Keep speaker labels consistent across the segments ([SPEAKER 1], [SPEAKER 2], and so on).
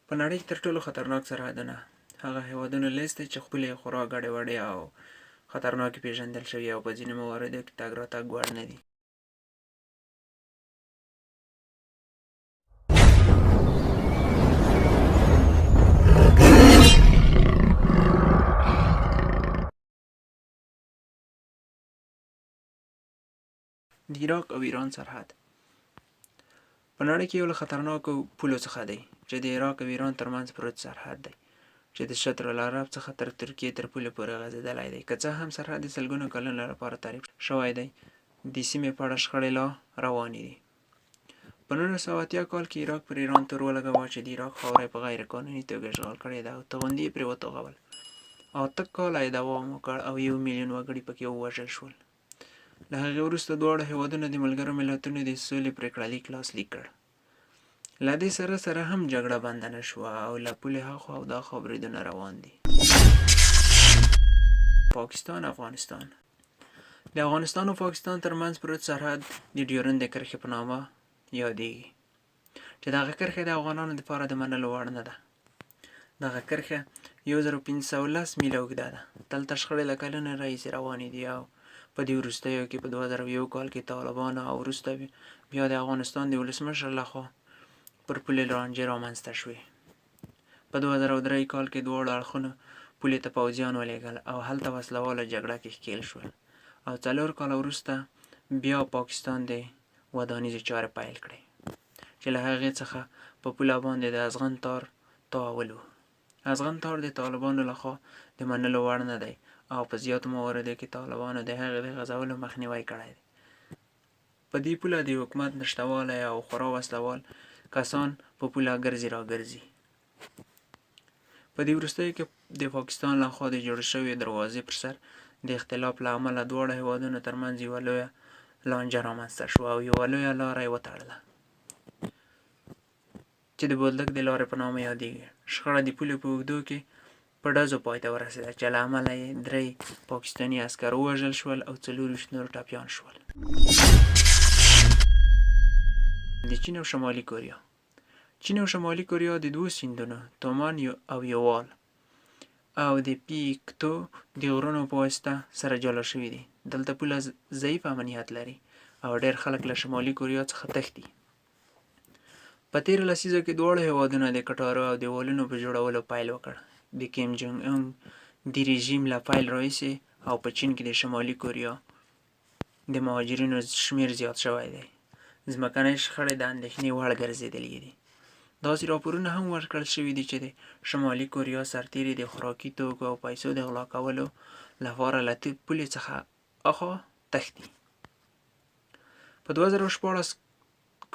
[SPEAKER 1] په نړۍ کې تر ټولو خطرناک سرحدونه هغه هېوادونو لیست دی چې پولې یې خورا ګډې وډې او خطرناکې پېژندل شوي او په ځینو مواردو کې تګ راتګ وړ نه دي. د عراق او ایران سرحد په نړۍ کې یو له خطرناکو پولو څخه دی چې د عراق او ایران ترمنځ پروت سرحد دی چې د شطر العرب څخه تر ترکیې تر پولې پورې غځېدلی دی. که څه هم سرحد د سلګونو کلونو لپاره تعریف شوی دی، د سیمې په اړه شخړې لا روانې دي. په 1980 کال کې عراق پر ایران تور ولګاوه چې د عراق خاوره یې په غیر قانوني توګه اشغال کړې ده او توغندي یې پرې وتوغول. 8 کاله یې دوام وکړ او 1 میلیون وګړي پکې ووژل شول. له هغې وروسته دواړو هېوادونو د ملګرو ملتونو د سولې پرېکړه لیک لاسلیک کړ. له دې سره سره هم جګړه بنده نه شوه او له پولې هاخوا او داخوا بریدونه روان دي. پاکستان افغانستان. د افغانستان او پاکستان ترمنځ پروت سرحد د ډیورند د کرښې په نامه یادېږي چې دغه کرښه د افغانانو لپاره د منلو وړ نه ده. دغه کرښه 1510 میله اوږده ده. دلته شخړې له کلونو راهیسې روانې دي او په دې وروستیو کې په 2001 کال کې طالبانو او وروسته بیا د افغانستان د ولسمشر لخوا پر پولې لانجې رامنځته شوې. په 2003 کال کې دواړو اړخونو پولې ته پوځیان ولېږل او هلته وسله واله جګړه کې ښکېل شول او 4 کاله وروسته بیا پاکستان د ودانیزې چارې پیل کړې چې له هغې څخه په پوله باندې د ازغن تار تاوول وو. ازغن تار د طالبانو لخوا د منلو وړ نه دی او په زیاتو مواردو کې طالبانو د هغې د غځولو مخنیوی کړی دی. په دې پوله د حکومت نشتوالی او خورا وسله وال کسان په پوله ګرځي راګرځي. په دې وروستیو کې د پاکستان لخوا د جوړې شوې دروازې پر سر د اختلاف له امله دواړو هېوادونو ترمنځ یوه لویه لانجه رامنځته شوه او یوه لویه لاره یې وتړله چې د بولدک د لارې په نامه یادېږي. شخړه د پولې په اوږدو کې په ډزو پای ته ورسېده چې له امله یې درې پاکستاني عسکر ووژل شول او 24 نور ټپیان شول. د چین او شمالي کوریا. چین او شمالي کوریا د دوو سیندونو تومان او یوال او د پیکتو د غرونو په واسطه سره جلا شوي دي. دلته پوله ضعیف امنیت لري او ډېر خلک له شمالي کوریا څخه تښتي. په تېره لسیزه کې دواړو هېوادونو د کټارو او دیوالونو په جوړولو پیل وکړ. د کیم جونګ اون د رژیم له پیل راهیسې او په چین کې د شمالي کوریا د مهاجرینو شمېر زیات شوی دی. ځمکنۍ شخړې د اندېښنې وړ ګرځېدلې دي. داسې راپورونه هم ورکړل شوي دي چې د شمالي کوریا سرتېري د خوراکي توکو او پیسو د غلا کولو لپاره له پولې څخه اخوا تښتي. په 2016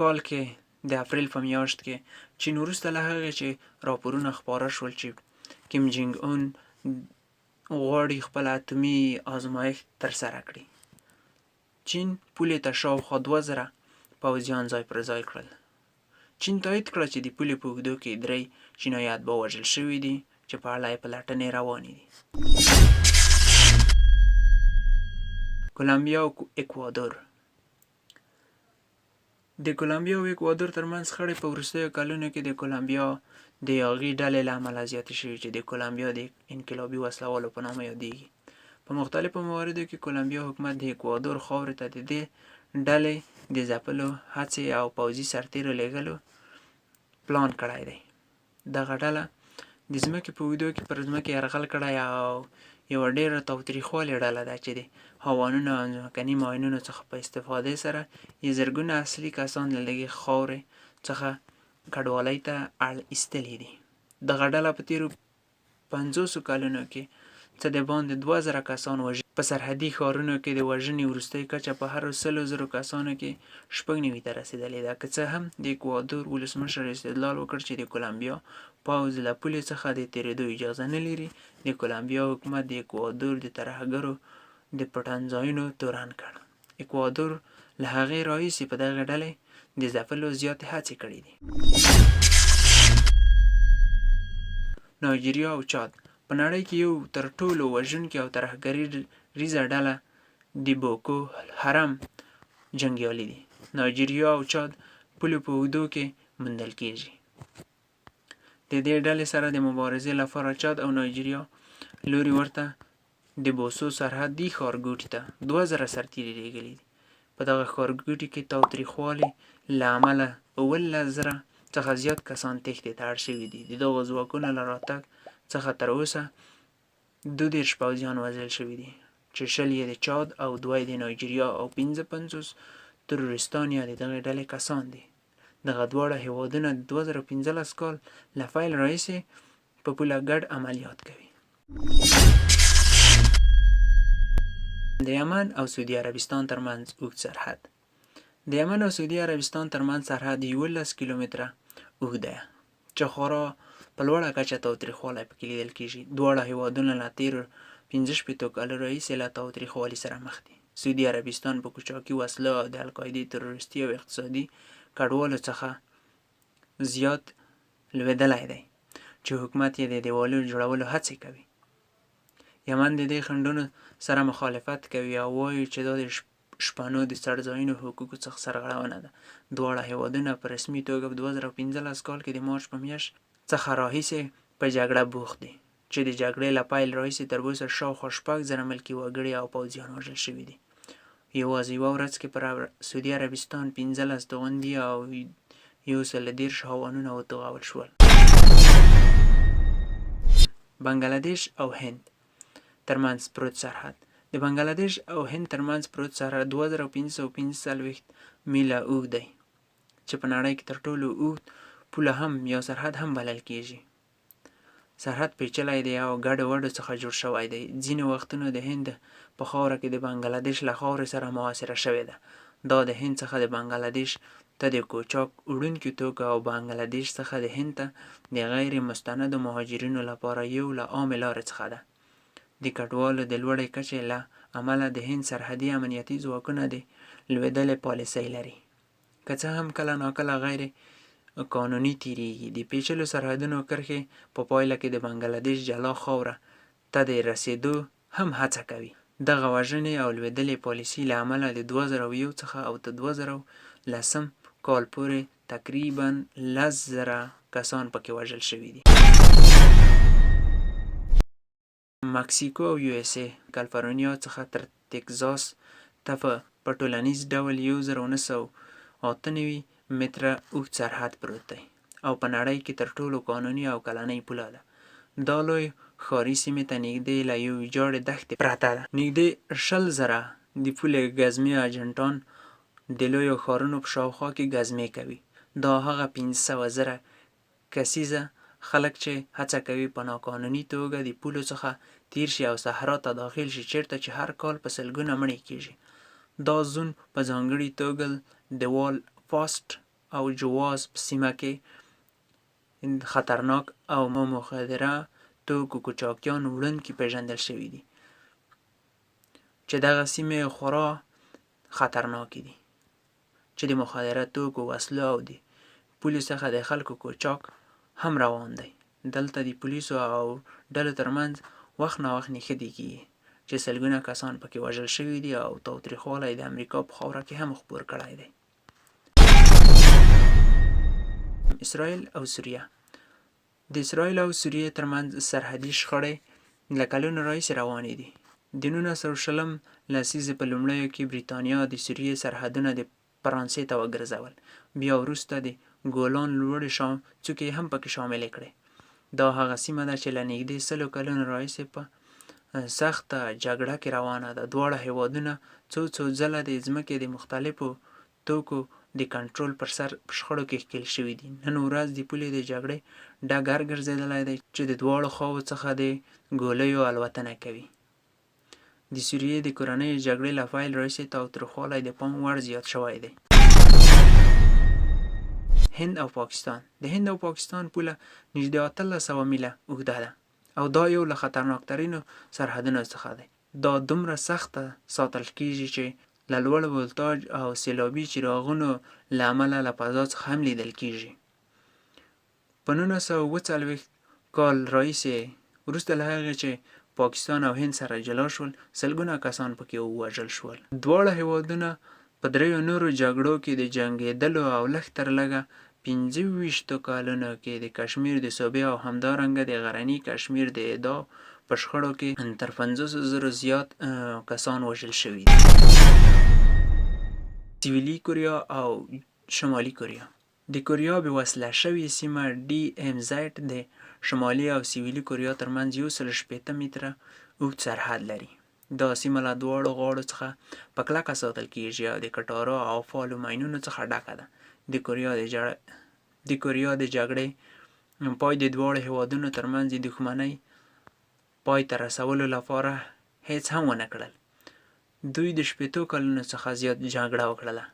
[SPEAKER 1] کال کې د اپریل په میاشت کې چین وروسته له هغې چې راپورونه خپاره شول چې کیم جینګ اون غواړي خپل اتومي ازمایښت ترسره کړي، چین پولې ته شاوخوا 2000 پوځیان ځای پر ځای کړل. چین تایید کړه چې د پولې په اوږدو کې درې چینایي اتباع وژل شوي دي چې په اړه یې پلټنې روانې دي. کولمبیا او اکوادور. د کولمبیا او اکوادور ترمنځ شخړې په وروستیو کلونو کې د کولمبیا د یاغي ډلې له امله زیاتې شوې چې د کولمبیا د انقلابي وسله والو په نامه یادېږي. په مختلفو مواردو کې کولمبیا حکومت د اکوادور خاورې ته د دې ډلې د ځپلو هڅې او پوځي سرتېرو لېږلو پلان کړی دی. دغه ډله د ځمکې په اوږدو کې پر ځمکې یرغل کړی او یوه ډېره تاوتریخوالې ډله ده چې د هاوانونو او ځمکني ماینونو څخه په استفادې سره یې زرګونه اصلي کسان له دغې خاورې څخه کډوالۍ ته اړ ایستلي دي. دغه ډله په تېرو 50 کلونو کې څه د باندې 2000 کسان وژلي. په سرحدي ښارونو کې د وژنې وروستۍ کچه په هرو 100,000 کسانو کې 96 ته رسېدلې ده. که څه هم د اکوادور ولسمشر استدلال وکړ چې د کولمبیا پوځ له پولې څخه د تېرېدو اجازه نه لري، د کولمبیا حکومت د اکوادور د ترهګرو د پټنځایونو تورن کړ. اکوادور له هغې راهیسې په دغې ډلې د ځپلو زیاتې هڅې کړې دي. نایجریا او چاد. په نړۍ کې یو تر ټولو وژونکې او ترهګریزه ډله د بوکو حرم جنګیالي دي. نایجریا او چاد پولو په اوږدو کې موندل کېږي. د دې ډلې سره د مبارزې لپاره چاد او نایجریا لوري ورته د بوسو سرحدي ښارګوټي ته 2000 سرتیري لیږلي دي. په دغه ښارګوټي کې تاوتریخوالي له امله 17,000 څخه زیات کسان تېښتې ته اړ شوي دي. د دغو ځواکونو له راتګ څخه تر اوسه 32 پوځیان وژل شوي دي، چې 20 یې د چاد او 2 یې د نایجریا او 55 تروریستان یا د دغې ډلې کسان دي. دغه دواړه هېوادونه د 2015 کال له پیل راهیسې په پوله ګډ عملیات کوي. د یمن او سعودي عربستان ترمنځ اوږد سرحد. د یمن او سعودي عربستان ترمنځ سرحد 11 کیلومتره اوږد دی، چې خورا په لوړه کچه تاوتریخوالی پکې لیدل کیږي. دواړه هیوادونه له تیرو 65 کالو راهیسې له تاوتریخوالي سره مخ دي. سعودي عربستان په کوچاکي وسلو او د القاعدې تروریستي او اقتصادي کډوالو څخه زیات لوېدلی دی، چې حکومت یې د دیوالونو جوړولو هڅې کوي. یمن د دې خنډونو سره مخالفت کوي او وایي چې دا د شپنو د څړځایونو حقوقو څخه سرغړونه ده. دواړه هیوادونه په رسمي توګه په 2015 کال کې د مارچ په میاشت څخه راهیسې په جګړه بوخت دي، چې د جګړې له پیل راهیسې تر اوسه شاوخوا 6000 ملکي وګړي او پوځیان وژل شوي دي. یوازې یوه ورځ کې پر سعودي عربستان 15 توغندي او 130 هاوانونه وتوغول شول. بنګلادیش او هند ترمنځ پروت سرحد. د بنګلادیش او هند ترمنځ پروت سرحد 2545 میله اوږد دی، چې په نړۍ کې تر ټولو اوږد پوله هم یا سرحد هم بلل کیږي. سرحد پیچلی دی او ګډو وډو څخه جوړ شوی دی. ځینې وختونه د هند په خاوره کې د بنګلادیش له خاورې سره محاصره شوې ده. دا د هند څخه د بنګلادیش ته د کوچاک وړونکي توکو او بنګلادیش څخه د هند ته د غیر مستندو مهاجرینو لپاره یو له عامې لارې څخه ده. د کډوالو د لوړې کچې له امله د هند سرحدي امنیتي ځواکونه د لوېدلې پالیسۍ لري، که څه هم کله ناکله غیر قانوني تیریږي. د پیچلو سرحدونو کرښې په پایله کې د بنګلادیش جلا خاوره ته د رسیدو هم هڅه کوي. دغه وژنې او لوېدلې پالیسي له امله د 2001 څخه او تر 2010 کال پورې تقریبا 10,000 کسان پکې وژل شوي دي. مکسیکو او یو اس ای کلفرونیا څخه تر تکزاس ته په ټولنیز ډول 1998 متره اوږد سرحد پروت دی او په نړۍ کې تر ټولو قانوني او کلنۍ پوله ده. دا لوی ښاري سیمې ته نږدې له یو ویجاړې دښتې پرته ده. نږدې 20,000 د پولې ګزمې اجنټان د لویو ښارونو په شاوخوا کې ګزمې کوي. دا هغه 500,000 کسیزه خلک چې هڅه کوي په ناقانوني توګه د پولو څخه تیر شي او صحرا ته داخل شي، چیرته چې هر کال په سلګونه مړي کیږي. دا زون په ځانګړي توګه د وال فاست او جواز په سیمه کې خطرناک او مخدره توکو کوچاکیان وړونکي پیژندل شوي دي، چې دغه سیمې خورا خطرناکې دي، چې د مخدره توکو، وسلو او د پولې څخه د خلکو کوچاک هم روان دی. دلته د پولیسو او ډلو ترمنځ وخت ناوخت نښتې کیږي، چې سلګونه کسان پکې وژل شوي دي او تاوتریخوالی د امریکا په خاوره کې هم خپور کړی دی. اسرائیل او سوریه. د اسرائیل او سوریې ترمنځ سرحدي شخړې له کلونو راهیسې روانې دي. د 19 شلم لسیزې په لومړیو کې بریتانیا د سوریې سرحدونه د فرانسې ته وګرځول، بیا وروسته د ګولان لوړې څوکې هم پکې شاملې کړې. دا هغه سیمه ده چې له نږدې 100 کلونو راهیسې په سخته جګړه کې روانه ده. دواړه هیوادونه څو څو ځله د ځمکې د مختلفو توکو د کنټرول پر سر په شخړو کې ښکیل شوي دي. نن ورځ د پولې د جګړې ډګر ګرځېدلی دی، چې د دواړو خواوو څخه د ګولیو الوتنه کوي. د سوریې د کورنۍ جګړې له پیل راهیسې تاوتریخوالی د پام وړ زیات شوی دی. هند او پاکستان. د هند او پاکستان پوله نږدې 1800 میله اوږده ده او دا یو له خطرناکترینو سرحدونو څخه دی. دا دومره سخته ساتل کیږي چې له لوړ ولتاج او سیلابي چراغونو له امله له فضا څخه هم لیدل کیږي. په 1947 کال راهیسې، وروسته له هغې چې پاکستان او هند سره جلا شول، سلګونه کسان پکې ووژل شول. دواړه هیوادونه په دریو نورو جګړو کې د جنګېدلو او لږ تر لږه 25 کالونو کې د کشمیر د صوبې او همدارنګه د غرني کشمیر د ادعا په شخړو کې تر 50 زرو زیات کسان وژل شوي دي. سویلي کوریا او شمالي کوریا. د کوریا بې وسله شوې سیمه ډي ایم زیډ د شمالي او سویلي کوریا ترمنځ 160 متره اوږد سرحد لري. دا سیمه له دواړو غاړو څخه په کلکه ساتل کیږي او د کټارو او فعالو ماینونو څخه ډکه ده. د کوریا د د کوریا د جګړې پای د دواړو هیوادونو ترمنځ د دښمنۍ پای ته رسولو لپاره هیڅ هم ونه کړل. دوی د 60 کلونو څخه زیات جګړه وکړله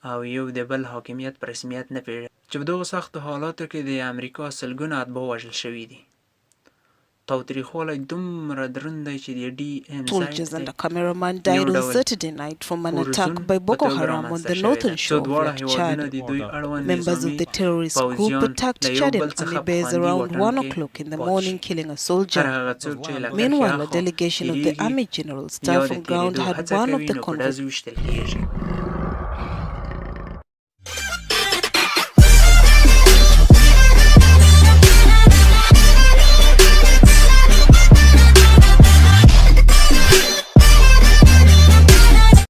[SPEAKER 1] او یو د بل حاکمیت په رسمیت نه پیژني، چې په دغو سختو حالاتو کې د امریکا سلګونه اتباع وژل شوي دي. تاوتریخوالی دومره دروند دی چې د ډي ایم
[SPEAKER 2] Soldiers
[SPEAKER 1] زیډ
[SPEAKER 2] and a cameraman
[SPEAKER 1] یو
[SPEAKER 2] died on
[SPEAKER 1] ډول
[SPEAKER 2] Saturday night from an attack
[SPEAKER 1] پرزون
[SPEAKER 2] by
[SPEAKER 1] په
[SPEAKER 2] Boko
[SPEAKER 1] توګه
[SPEAKER 2] Haram on
[SPEAKER 1] رامنځته
[SPEAKER 2] the
[SPEAKER 1] شوې
[SPEAKER 2] northern
[SPEAKER 1] ده، څو
[SPEAKER 2] shore of
[SPEAKER 1] دواړه
[SPEAKER 2] Lake
[SPEAKER 1] هیوادونه
[SPEAKER 2] Chad.
[SPEAKER 1] د دوی اړوند
[SPEAKER 2] Members of
[SPEAKER 1] نظامي
[SPEAKER 2] the terrorist group
[SPEAKER 1] پوځیان
[SPEAKER 2] attacked
[SPEAKER 1] له یو
[SPEAKER 2] Chadian
[SPEAKER 1] بل څخه
[SPEAKER 2] army
[SPEAKER 1] په
[SPEAKER 2] base
[SPEAKER 1] خوندي
[SPEAKER 2] around
[SPEAKER 1] واټن
[SPEAKER 2] 1
[SPEAKER 1] کې
[SPEAKER 2] o'clock in the
[SPEAKER 1] پاتې
[SPEAKER 2] morning,
[SPEAKER 1] شي.
[SPEAKER 2] killing a
[SPEAKER 1] هر
[SPEAKER 2] soldier.
[SPEAKER 1] هغه څوک چې له کرښې
[SPEAKER 2] Meanwhile, a
[SPEAKER 1] اخوا
[SPEAKER 2] delegation of the
[SPEAKER 1] تیریږي
[SPEAKER 2] army general
[SPEAKER 1] یا
[SPEAKER 2] staff
[SPEAKER 1] د
[SPEAKER 2] on ground
[SPEAKER 1] تیریدو
[SPEAKER 2] had
[SPEAKER 1] هڅه
[SPEAKER 2] one of
[SPEAKER 1] کوي
[SPEAKER 2] the
[SPEAKER 1] نو په
[SPEAKER 2] convoy
[SPEAKER 1] ډزو ویشتل کیږي.